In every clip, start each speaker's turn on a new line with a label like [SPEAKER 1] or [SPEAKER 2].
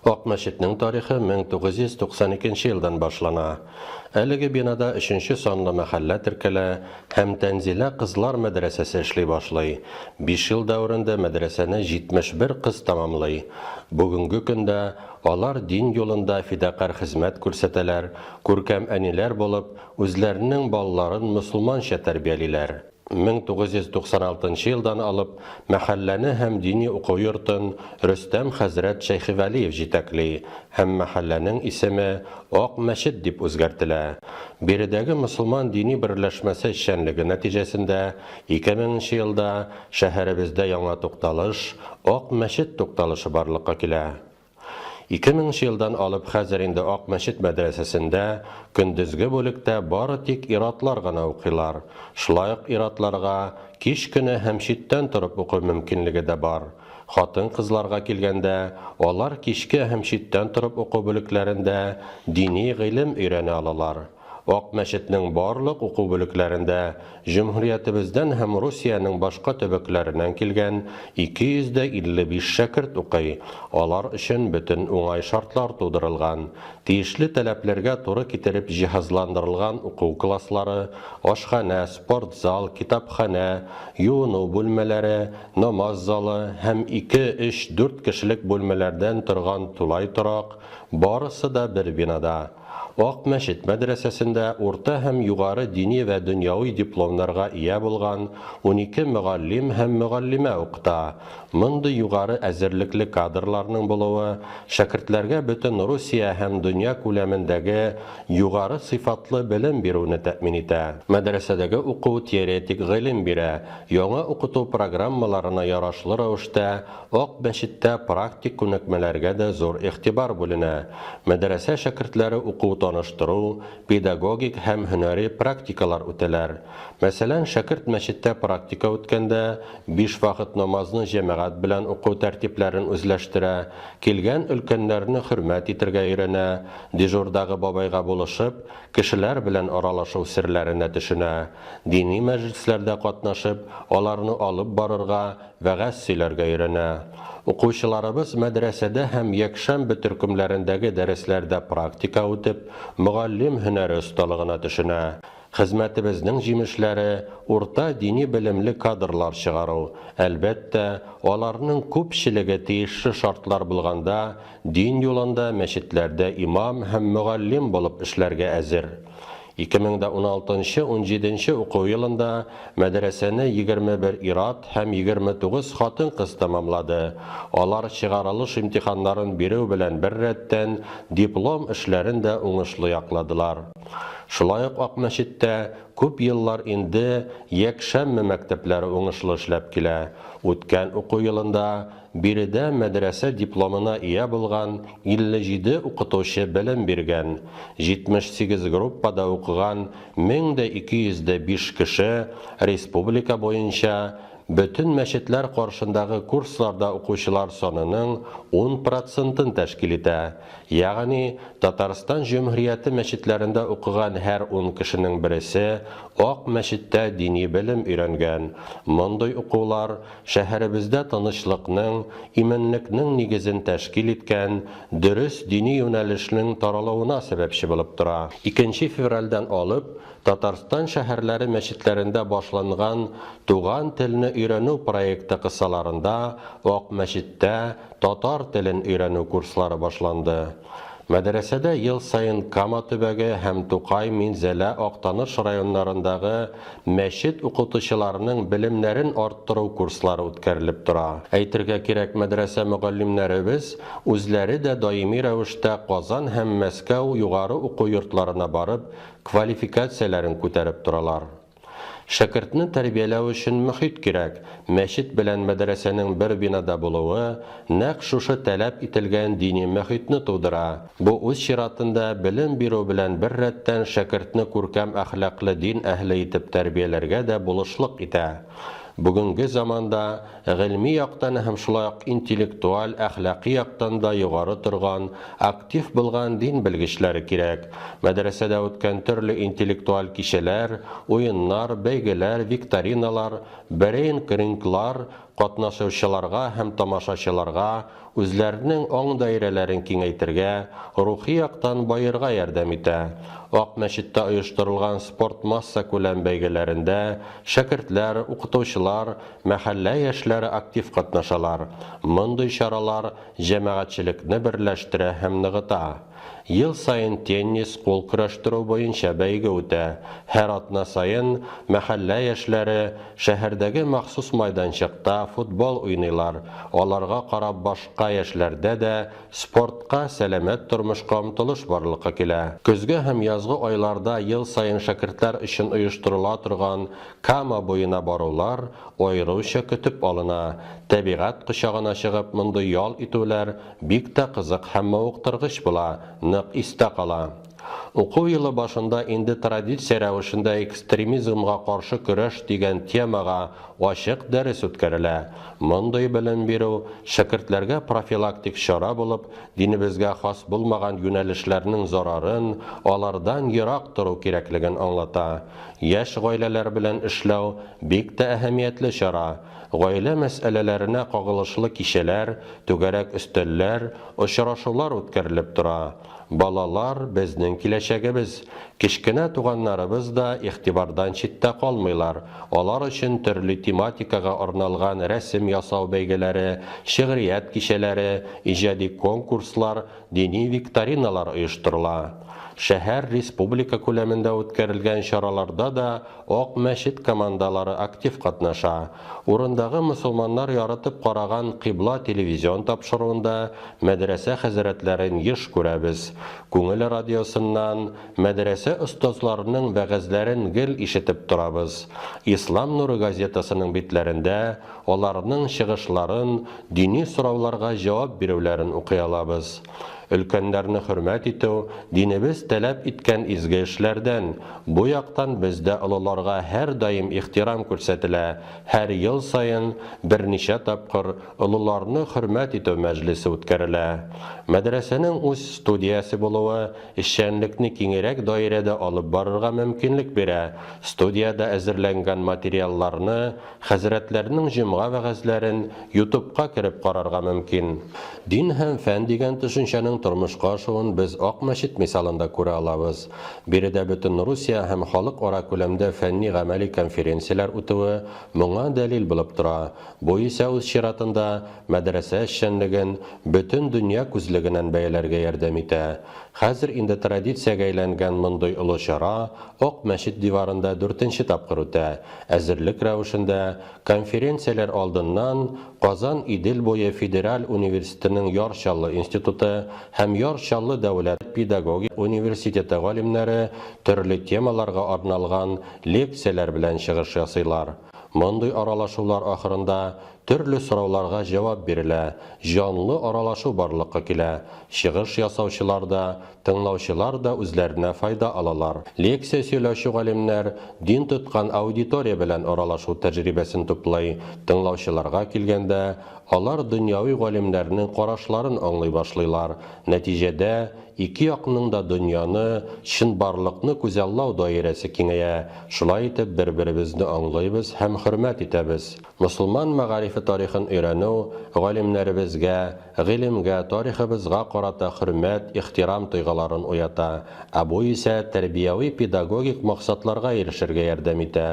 [SPEAKER 1] Ак мәчетнең тарихы 1992 елдан башлана. Әлеге бинада өченче санлы мәхәллә теркәлә һәм Тәнзилә кызлар мәдрәсәсе эшли башлый. Биш ел дәверендә мәдрәсәне 71 кыз тәмамлый. Бүгенге көндә алар дин юлында фидакарь хезмәт күрсәтәләр, күркәм әниләр булып, үзләренең балаларын мөселманча тәрбиялиләр. 1996 елдан алып мәхәлләне һәм дини уку йортын Рөстәм хәзрәт Шәйхевәлиев җитәкли һәм мәхәлләнең исеме Ак мәчет дип үзгәртелә. Биредәге мосылман дини берләшмәсе эшчәнлеге нәтиҗәсендә 2000 нче елда шәһәребездә яңа тукталыш, Ак мәчет тукталышы барлыкка килә. 2000 нче елдан алып хәзер инде Ак мәчет мәдрәсәсендә көндезге бүлектә бары тик ир-атлар гына укыйлар. Шулай ук ир-атларга кич көне һәм читтән торып уку мөмкинлеге дә бар. Хатын-кызларга килгәндә, алар кичке һәм читтән торып уку бүлекләрендә дини гыйлем өйрәнә алалар. Ак мәчетнең барлык уку бүлекләрендә җөмһүриятебездән һәм Русиянең башка төбәкләреннән килгән 255 шәкерт укый, алар өчен бөтен уңай шартлар тудырылган, тиешле таләпләргә туры китереп җиһазландырылган уку класслары, ашханә, спортзал, китапханә, юыну бүлмәләре, намаз залы һәм ике, өч, дүрт кешелек бүлмәләрдән торган тулай торак, барысы да бер бинада. Ак мәчет мәдрәсәсендә урта һәм югары дини вә дөньяви дипломнарга ия булган 12 мөгаллим һәм мөгаллимә укыта. Мондый югары әзерлекле кадрларның булуы шәкертләргә бөтен Русия һәм дөнья күләмендәге югары сыйфатлы белем бирүне тәэмин итә. Мәдрәсәдәге уку теоретик гыйлем бирә, яңа укыту программаларына ярашлы рәвештә Ак мәчеттә практик күнекмәләргә дә зур игътибар бүленә. Мәдрәсә шәкертләре уку-таныштыру, педагогик һәм һөнәри практикалар үтәләр. Мәсәлән, шәкерт мәчеттә практика үткәндә, биш вакыт намазны җәмәгать белән уку тәртипләрен үзләштерә, килгән өлкәннәрне хөрмәт итергә өйрәнә, дежурдагы бабайга булышып, кешеләр белән аралашу серләренә төшенә, дини мәҗлесләрдә катнашып, аларны алып барырга, вәгазь сөйләргә өйрәнә. Укучыларыбыз мәдрәсәдә һәм якшәмбе төркемнәрендәге дәресләрдә практика үтеп, мөгаллим һөнәре осталыгына төшенә. Хезмәтебезнең җимешләре, урта дини белемле кадрлар чыгару. Әлбәттә, аларның күпчелеге тиешле шартлар булганда, дин юлында мәчетләрдә имам һәм мөгаллим булып эшләргә әзер. 2016 унҗиденче уку елында мәдрәсәне 21 ир-ат һәм 29 хатын-кыз тәмамлады. Алар чыгарылыш имтиханнарын бирү белән беррәттән диплом эшләрен дә уңышлы якладылар. Шулай ук Акмәчеттә күп еллар инде якшәмбе мәктәпләре уңышлы эшләп килә. Үткән уку елында Биредә мәдрәсә дипломына ия булган 57 укытучы белем биргән, 78 группада укыган 1205 кеше республика буенча бөтен мәчетләр каршындагы курсларда укучылар санының ун процентын тәшкил итә. Ягъни, Татарстан Җөмһүрияте мәчетләрендә укыган һәр ун кешенең бересе Ак мәчеттә дини белем өйрәнгән. Мондый укулар Шәһәребездә тынычлыкның, иминлекнең нигезен тәшкил иткән дөрес дини юнәлешнең таралуына сәбәпче булып тора. Икенче февральдән алып, Татарстан шәһәрләре мәчетләрендә башланган Туган телне өйрәнү проекты кысаларында Акмәчеттә татар телен өйрәнү курслары башланды. Мәдрәсәдә ел саен Кама төбәге һәм Тукай, Минзәлә, Актаныш районнарындагы мәчет укытучыларының белемнәрен арттыру курслары үткәрелеп тора. Әйтергә кирәк, мәдрәсә мөгаллимнәребез үзләре дә даими рәвештә Казан һәм Мәскәү югары уку йортларына барып, квалификацияләрен күтәреп торалар. Шәкертне тәрбияләү өчен мохит кирәк. Мәчет белән мәдрәсәнең бер бинада булуы нәкъ шушы таләп ителгән дини мохитне тудыра. Бу үз чиратында белем бирү белән беррәттән шәкертне күркәм әхлаклы дин әһле итеп тәрбияләргә дә булышлык итә. Бүгенге заманда гыйльми яктан һәм шулай ук интеллектуаль, әхлакый яктан да югары торган, актив булган дин белгечләре кирәк. Мәдрәсәдә үткән төрле интеллектуаль кичәләр, уеннар, бәйгеләр, викториналар, брейн-ринглар катнашучыларга һәм тамашачыларга үзләренең аң даирәләрен киңәйтергә, рухи яктан баерга ярдәм итә. Ак мәчеттә оештырылган спорт массакүләм бәйгеләрендә шәкертләр, укытучылар, мәхәллә яшьләре актив катнашалар. Мондый чаралар җәмәгатьчелекне берләштерә һәм ныгыта. Ел саен теннис, кул көрәштерү буенча бәйге үтә. Һәр атна саен мәхәллә яшьләре шәһәрдәге махсус майданчыкта футбол уйныйлар. Аларга карап башка яшьләрдә дә спортка, сәламәт тормышка омтылыш барлыкка килә. Көзге һәм язгы айларда ел саен шәкертләр өчен оештырыла торган Кама буена барулар аеруча көтеп алына. Табигать кочагына чыгып мондый ял итүләр бик тә кызык һәм мавыктыргыч була, нык истә кала. Уку елы башында инде традиция рәвешендә экстремизмга каршы көрәш дигән темага ачык дәрес үткәрелә. Мондый белем бирү шәкертләргә профилактик чара булып, динебезгә хас булмаган юнәлешләрнең зарарын, алардан ерак тору кирәклеген аңлата. Яшь гаиләләр белән эшләү, бик тә әһәмиятле чара. Гаилә мәсьәләләренә кагылышлы кичәләр, түгәрәк өстәлләр, очрашулар үткәрелеп тора. Балалар, безнең киләчәгебез. Кечкенә туганнарыбыз да игътибардан читтә калмыйлар. Алар өчен төрле тематикага арналган рәсем ясау бәйгеләре, шигърият кичәләре, иҗади конкурслар, дини викториналар оештырыла. Шәһәр, республика күләмендә үткәрелгән чараларда да Ак мәчет командалары актив катнаша. Урындагы мосылманнар яратып караган Кыйбла телевизион тапшыруында мәдрәсә хәзрәтләрен еш күрәбез. Күңел радиосыннан мәдрәсә остазларының вәгазьләрен гел ишетеп торабыз. Ислам нуры газетасының битләрендә аларның чыгышларын, дини сорауларга җавап бирүләрен укый алабыз. Өлкәннәрне хөрмәт итү, динебез таләп иткән изге эшләрдән. Бу яктан бездә олыларга һәрдаим ихтирам күрсәтелә, һәр ел саен берничә тапкыр олыларны хөрмәт итү мәҗлесе үткәрелә. Мәдрәсәнең үз студиясе булуы эшчәнлекне киңрәк даирәдә алып барырга мөмкинлек бирә. Студиядә әзерләнгән материалларны Хәзрәтләрнең җомга вәгазьләрен ютубка кереп карарга мөмкин. Дин һәм фән дигән төшенчәнең тормышка ашуын без Ак мәчет мисалында күрә алабыз. Биредә бөтенрусия һәм халыкара күләмдә фәнни-гамәли конференцияләр үтүе моңа дәлил булып тора. Бу исә үз чиратында мәдрәсә эшчәнлеген бөтен дөнья күзлегеннән бәяләргә ярдәм итә. Хәзер инде традициягә әйләнгән мондый олы чара Ак мәчет диварында дүртенче тапкыр үтә. Әзерлек рәвешендә, конференцияләр алдыннан Казан Идел буе федераль университетының Яр Чаллы институты һәм Яр Чаллы дәүләт педагогик университеты галимнәре төрле темаларга арналган лекцияләр белән чыгыш ясыйлар. Мондый аралашулар ахырында төрле сорауларга җавап бирелә, җанлы аралашу барлыкка килә, чыгыш ясаучылар да, Тыңлаучылар да үзләренә файда алалар. Лекция сөйләүче галимнәр дин тоткан аудитория белән аралашу тәҗрибәсен туплый, тыңлаучыларга килгәндә, алар дөньяви галимнәрнең карашларын аңлый башлыйлар. Нәтиҗәдә, ике якның да дөньяны, чынбарлыкны күзаллау даирәсе киңәя, шулай итеп бер-беребезне аңлыйбыз һәм хөрмәт итәбез. Мосылман мәгарифе тарихын өйрәнү галимнәребезгә, гыйлемгә, тарихыбызга карата хөрмәт, ихтирам тойгыларын уята, ә бу исә тәрбияви-педагогик максатларга ирешергә ярдәм итә.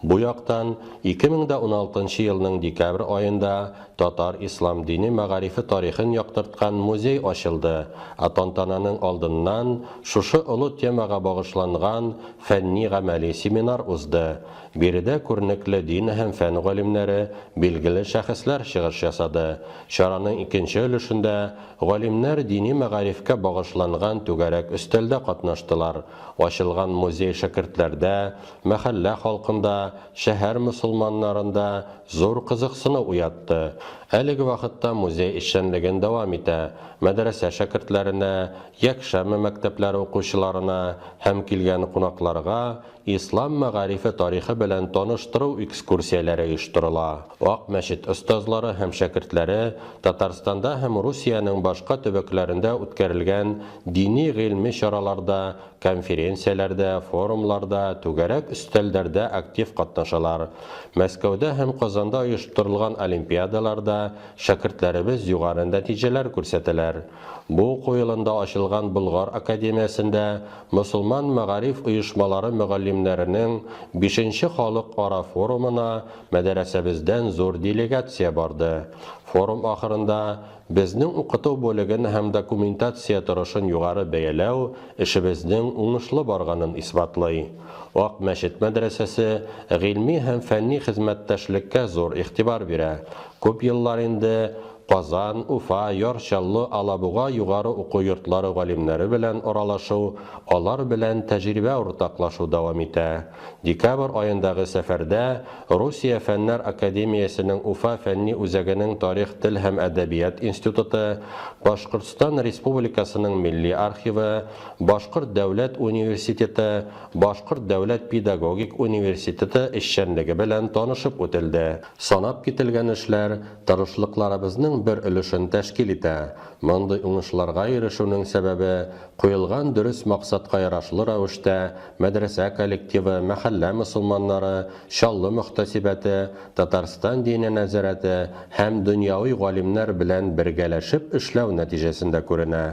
[SPEAKER 1] Бу яктан, 2016 нчы елның декабрь аенда татар ислам дини мәгарифе тарихын яктырткан музей ачылды, ә тантананың алдыннан шушы олы темага багышланган фәнни-гамәли семинар узды. Биредә күренекле дин һәм фән галимнәре, билгеле шәхесләр чыгыш ясады. Чараның икенче өлешендә галимнәр дини мәгарифкә багышланган түгәрәк өстәлдә катнаштылар. Ачылган музей шәкертләрдә, мәхәллә халкында, шәһәр мөселманнарында зур кызыксыну уятты. Әлеге вакытта музей эшчәнлеген дәвам итә. Мәдрәсә шәкертләренә, якшәмбе мәктәпләре укучыларына һәм килгән кунакларга Ислам мәгарифе тарихы белән таныштыру экскурсияләре оештырыла. Ак мәчет. мәчет остазлары һәм шәкертләре Татарстанда һәм Русиянең башка төбәкләрендә үткәрелгән дини-гыйльми чараларда, конференцияләрдә, форумларда, түгәрәк өстәлләрдә актив катнашалар. Мәскәүдә һәм Казанда оештырылган олимпиадаларда шәкертләребез югары нәтиҗәләр күрсәтәләр. Бу уку елында ачылган Болгар академиясендә мосылман мәгариф оешмалары мөгаллимнәренең бишенче халыкара форумына мәдәрәсәбездән зур делегация барды. Форум ахырында безнең укыту бүлеген һәм документация торышын югары бәяләү эшебезнең уңышлы барганын исбатлый. Ак мәчет мәдрәсәсе гыйльми һәм фәнни хезмәттәшлеккә зур игътибар бирә. Күп еллар инде Казан, Уфа, Яр Чаллы, Алабуга югары уку йортлары галимнәре белән аралашу, алар белән тәҗрибә уртаклашу дәвам итә. Декабрь аендагы сәфәрдә Русия Фәннәр академиясенең Уфа фәнни үзәгенең тарих, тел һәм әдәбият институты, Башкортстан Республикасының Милли архивы, Башкорт дәүләт университеты, Башкорт дәүләт педагогик университеты эшчәнлеге белән танышып үтелде. Санап кителгән эшләр тырышлыкларыбызның бер өлешен тәшкил итә. Мондый уңышларга ирешүнең сәбәбе, куелган дөрес максатка ярашлы рәвештә мәдрәсә коллективы, мәхәллә мөселманнары, Чаллы мөхтәсибәте, Татарстан Диния нәзарәте һәм дөньяви галимнәр белән бергәләшеп эшләү нәтиҗәсендә күренә.